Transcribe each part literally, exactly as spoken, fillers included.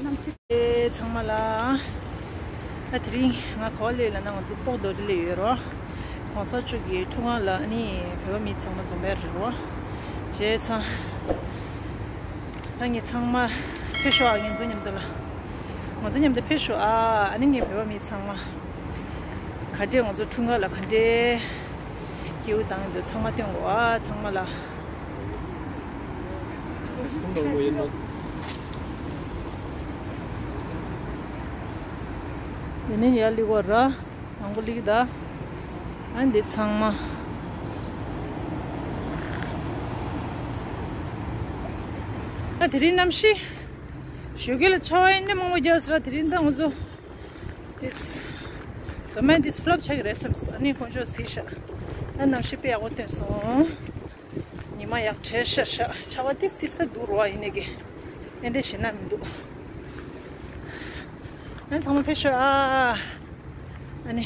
ཨེ་ཚང་མ་ལ། ད་དེ་རིང་ང་ག་པར་སླེབས་ལབ་ན་ང་ཚོ་སྤོག་རྡོ་རི་སླེབས་ཡོད་རོ། གོང་ས་མཆོག་གི་འཁྲུངས་སྐར་ལ་ཨ་ནི་བོད་པ་མི་ཚང་མ་འཛོམས་པའི་རེད་རོ། བྱས་ཙང་། ད་ངས་ཚང་མ་ཕེབས་ཤོག་ཨ། ང་ཚོ་མཉམ་དུ་ལ། ང་ཚོ་མཉམ་དུ་ཕེབས་ཤོག་ཨ། ཨ་ནི་ངས་བོད་པ་མི་ཚང་མ། ག་འདྲས་ང་ཚོ་འཁྲུངས་སྐར་ལ་ག་འདྲས་སྐྱིད་པོ་བཏང་ཡོད་འདུག་ཚང་མ་སྟོན་དགོས་ཨ། ཚང་མ་ལ། ཡིན་ནའི་ཡར་སླེབས་དགོས་ར། དང་པོ་སླེབས་ད། ཨ་འདི་ཚང་མ། ད་དེ་རིང་གནམ་གཤིས། ཞོགས་ཀས་ལ་ཆར་པ་ཡིན་ནའི་མང་པོ་རྒྱག་སོང་ར། དེ་རིང་ད་ང་ཚོ། ཏིས། ཛོ་མན་ཏིས་ཕློབ་ཆགས་ཀྱི་རེད་བསམས། ཨ་ནི་དཀོན་མཆོག་གཟིགས་ཤག་ད་གནམ་གཤིས་དཔེ་ཡག་པོ་སྟོན་སོང་། ཉི་མ་ཡག་བྲལ་ཤག་ཤག་ཆར་པ་ཏིས་ཏིས་ད་འདུག་རོ་ཨ། ཡིན་ནའི་གི། ཨེ་འདྲ་ཞེད་སྣང་མི་འདུག་ཨ་ཚང་མ་ཕེབས་ཤོག་ཨ། ཨ་ནི།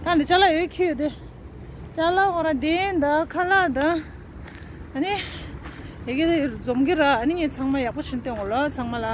ད་འདི་ཅ་ལག་ཡོད་ཁྱི་ཡོད་དེ། ཅ་ལག་ཁོ་རང་དེ་འདྲ་ཁ་ལག་འདྲ། ཨ་ནི། ཡི་གེ་དེ་འཛོམས་ཀྱི་ར། ཨ་ནི་ངས་ཚང་མ་ཡག་པོ་བྱིན་སྟོན་གོ་ལོ་ཚང་མ་ལ།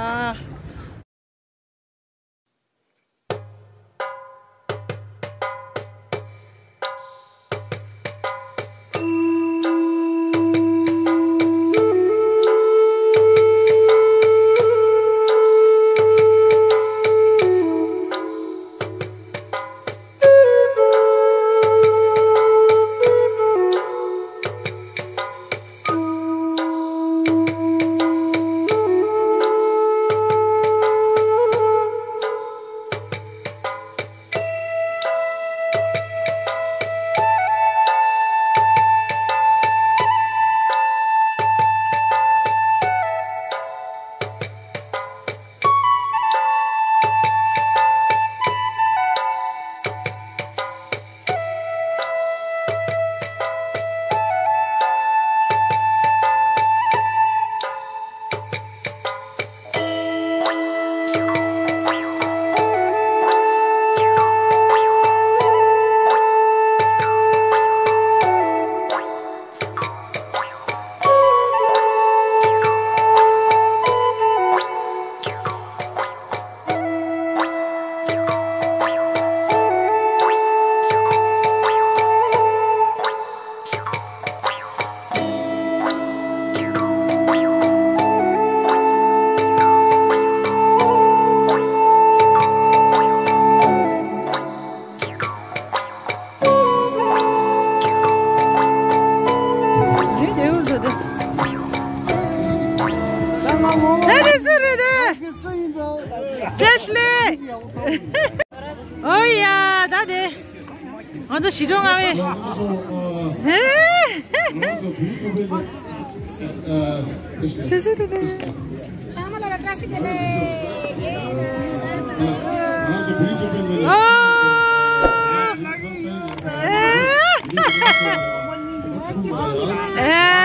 ཨོ་ཡ། ད་དེ། ང་ཚོ་ཞི་ཁྲོ་ང་བས། ཧེ། ཚེ་ཚེ་རེད་དེ། ཨོ། ཨེ།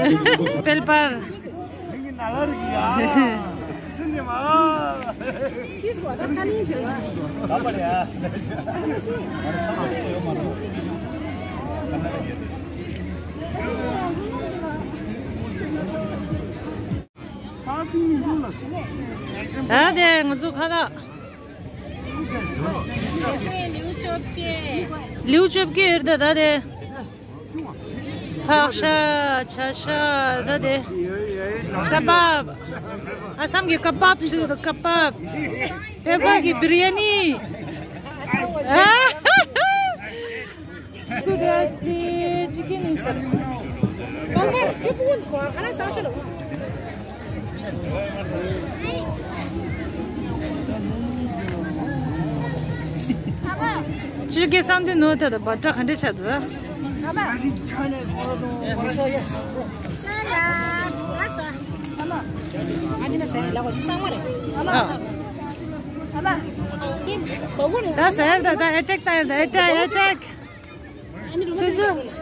ཨེ། སྤེལ་པར། ད་དེ་ང་ཚོ་ཁ་ལག་ལིའུ་བཅོ་བརྒྱད། ལིའུ་བཅོ་བརྒྱད་ཡོད་ད། ད་དེ། ཕག་ཤ། ཆ་ཤ། ད་དེ། ཀ་བབ། ཨ་སམ་གྱི་ཀ་བབ་ཞིག་ད། ཀ་བབ། པེ་པ་གི་བི་རི་ཡ་ནི། ཨ། ཏུ་དེ་ཅི་ཀི་ནི་སར། ཀ་བབ་ཀི་པུ་ཀུན་སྐོ་ཁ་ན་ས་ཤ་ལ། ཅི་གེ་སང་དུས་ནོ་ད་ད་བ་ཏྲ་ག་འདྲ་ཆགས་འདུག་ད་ཟེར་ད་ད་ཨེ་ཊེག་ད་ད་ཨེ་ཊེག་ཨེ་ཊེག་ཅོ་ཅོ།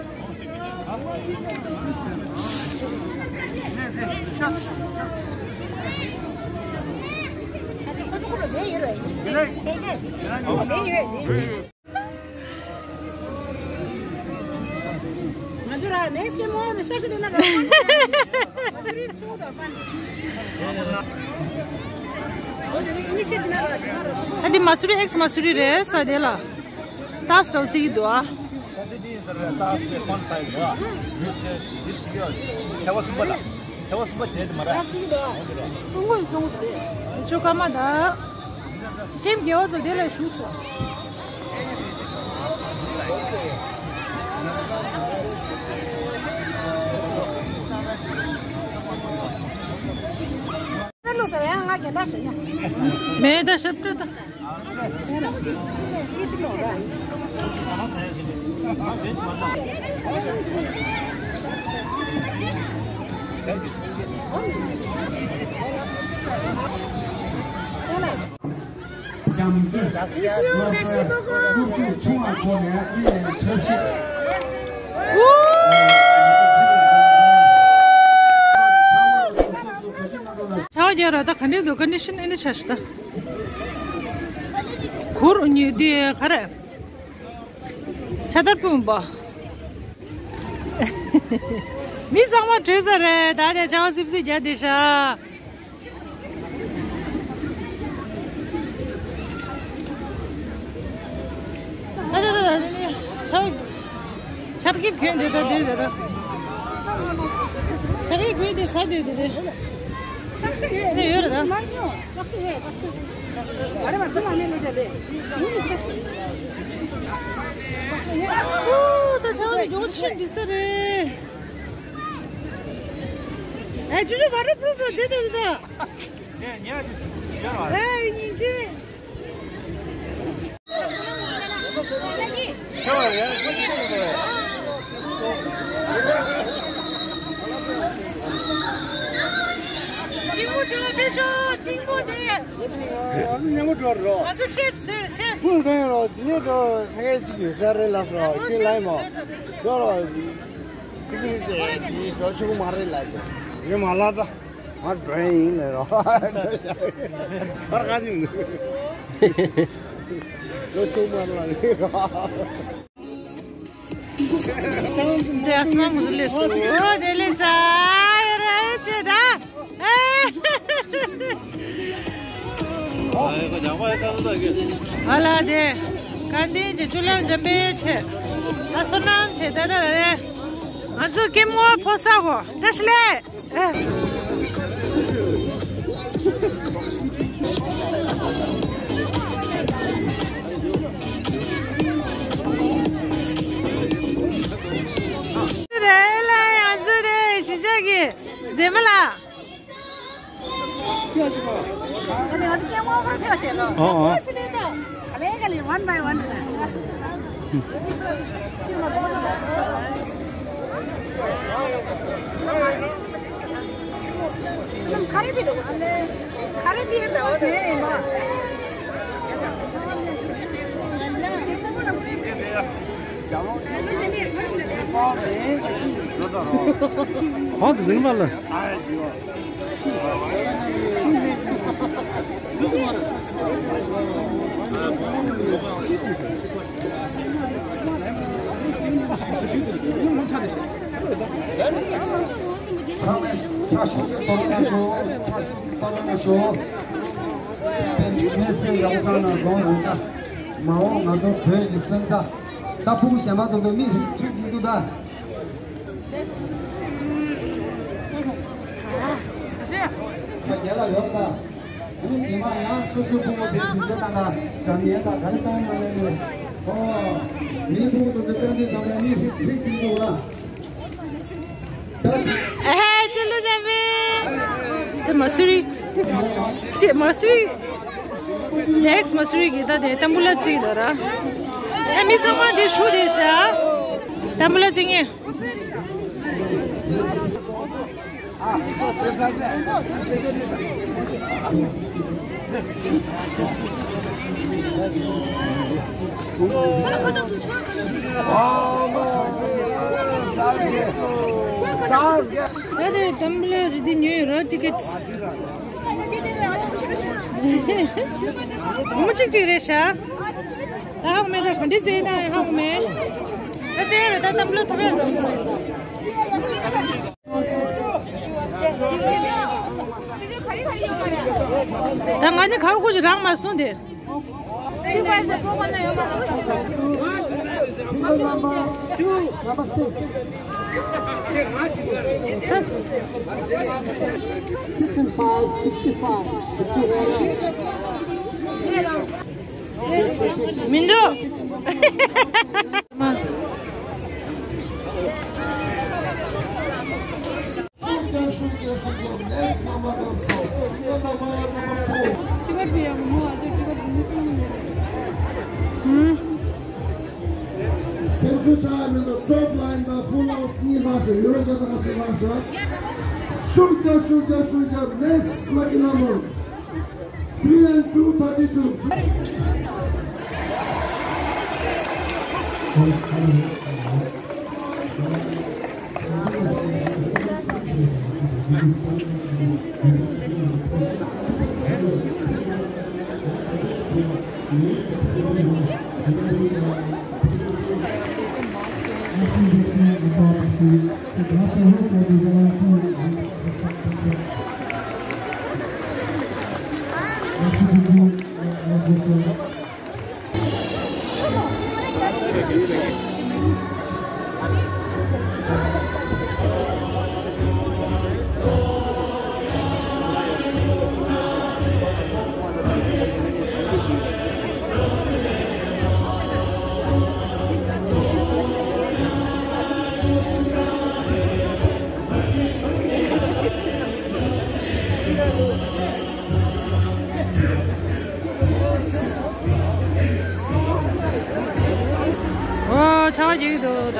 ཨ་འདི་མ་སུ་རི་ཨེགས་མ་སུ་རི་རེད་ས་དེ་ལ། ཏཱས་རོ་ཟི་འདུག་ཨ། ཆེ་བ་གསུམ་པ་ལ། ཆེ་བ་གསུམ་པ་བྱས་ཏེ་མ་རེད། ཅོ་ཀ་མ་ད། ཁྱིམ་རྒྱལ་བ་ཚོ་དེ་ལ་བཞུགས་སོ། མེ་ད་ཞབས་བྲོ་ད། བྱམས་བརྩེ། སློབ་གྲྭའི་སློབ་ཕྲུག་ཆུང་བ་ཚོ་ནས་འདི་ཡང་ཆབ་སྲིད། ཆ་བ་རྒྱ་ར་ད་ག་འདྲས་འདུག་ཀོན་ཌི་ཤན་ཨེ་འདྲ་ཆགས་ཤི་ད། གུར་ཉོས་དུས་ག་རེ། ཆ་དར་སྤུན་པ། མི་ཚང་མ་བྲོས་ས་རེད་ད་ནས་ཆ་བ་སིབ་སིབ་རྒྱག་བསྡད་ཤག་ཨ་ད་ད་ད་ད་ཆར་ཆར་གིབ་གྱོན་དེ་ད་དེ་ད་ད་ཆར་གིབ་གྱོན་དེ་ས་དེ་དེ་རེད། དེ་ཡོད་རེད་ད། ཨོ་ད་ཆར་གིབ་གྱོན་ཤིན་འདི་ས་རེད། ཨ་ཅུ་ཅུ་བ་ར་པུ་པུ་དེ་དེ་དེ་ད། ཨེ་ཉིན་ཅི། ཏིང་མོ་ཆུ་ལ་ཕེབས་ཤོག་ཏིང་མོ་དེ། ཨ་ནི་ཉེ་མོ་འགྲོ་རོགས། ང་ཚོ་ཤེབ་ཟེར་ཤེབ། ཁུངས་གང་ཡོད་རོགས་དེ་ནས་འགྲོ་ཧ་གའི་ཅིག་ཡོད་ས་རེད་ལ་སོ་དེ་ལ་ཡིན་མོ། འགྲོ་རོགས། སི་ཀི་རི་ཊི་དེ་འགྲོ་ཆོག་གི་མ་རེད་ལ་དེ། ཡོད་མ་ལ་ད། ང་འགྲོ་ཡ་ཡིན་ལབ་རོགས། ཕར་ཁ་ཅིག་འདུག་འགྲོ་ཆོག་མ་རེད་ལ། དེ་སྣང་མི་འདུག་ལས་སུ་འོ་དེ་ལས་ས་ཡོད་ར་ཡོད་ཆེ་ད། ཨ་ལ་དེ་བཀའ་དྲིན་ཆེ་ཆུ་ལང་འཇམ་པའི་ཆེ། ད་བསོད་ནམས་ཆེ་ད་ད་རེད། ང་ཚོ་སྐྱེ་མོ་ཕོ་ས་གོ་བཀྲ་ཤིས་ལེགས། རེད་ལ་ཡང་ཚུ་རེད་གཞིས་ཆགས་ཀྱི་མཛེས་མ་ལགས། ཨོ་ཨོ། གང་དུ་འཛིན་པ་ལ། ཚང་མས་ཕྱག་ཤུགས་ཀྱིས་གཏོང་གནང་ཤོག་ཕྱག་ཤུགས་ཀྱིས་གཏོང་གནང་ཤོག་དམིགས་བསལ་ཡག་པོ་བཏང་གནང་སོང་རེད་ད། མ་འོངས་ང་ཚོ་བོད་ཀྱི་སོན་རྩ། ད་ཕྲུ་གུ་གཞན་པ་དེ་ཚོ་མིག་ཧྲིག་ཧྲིག་བྱེད་འདུག་ད། ད་རྒྱལ་ལ་ཡོང་ད། ཨ་ནི་རྗེས་མ་ཡང་སོ་སོའི་ཕྲུ་གུ་དེ་དུས་ཚོད་བཏང་ད་འགྲམ་ཡན་དང་ག་རེ་བཏང་མ་ལེན་ནས། ཨོ། མིའི་ཕྲུ་གུ་དེ་ཚོ་བཏང་དུས་ཙམ་པ་མིག་ཧྲིག་ཧྲིག་བྱེད་འདུག་ཨ། ད། ཨ་ཧེ་ཆུ་ལུ་ཅན་པེ། དེ་མ་སུ་རི། སེ་མ་སུ་རི། ནེགསི་མ་སུ་རི་གི་ད་དེ་ཏམ་བུ་ལ་ཙི་ད་ར། ཨ་མི་ཚང་མ་དེ་ཞུ་དེ་ཤ། ཏམ་བུ་ལ་ཙི་ངེ། ད་དེ་ཏམ་བུ་ལ་ཙི་དེ་ཉོས་ཡོད་ར་ཊི་ཀེ་ཊི། མུ་གཅིག་གཅིག་རེད་ཤག་ད་ཧ་གོ་མེད་ད་ག་འདྲ་རྩེ་ད་ཧ་གོ་མེད། ད་རྩེ་རེད་ད་ཏམ་བུ་ལ་ཐོབ་ཡོད་རེད། ད་ང་ནི་ག་རུ་ཁུ་ཞིག་རག་མ་སོང་དེ། Number two, number six. Six and five, sixty-five. མི་འདུག Central side in the top line, the full house, Nilasha, Europe, the Nilasha. Shurda, shurda, shurda, next lucky number. Three and two, thirty-two. ཨོ། ཆར་པ་རྒྱག་གི་འདུག་ད།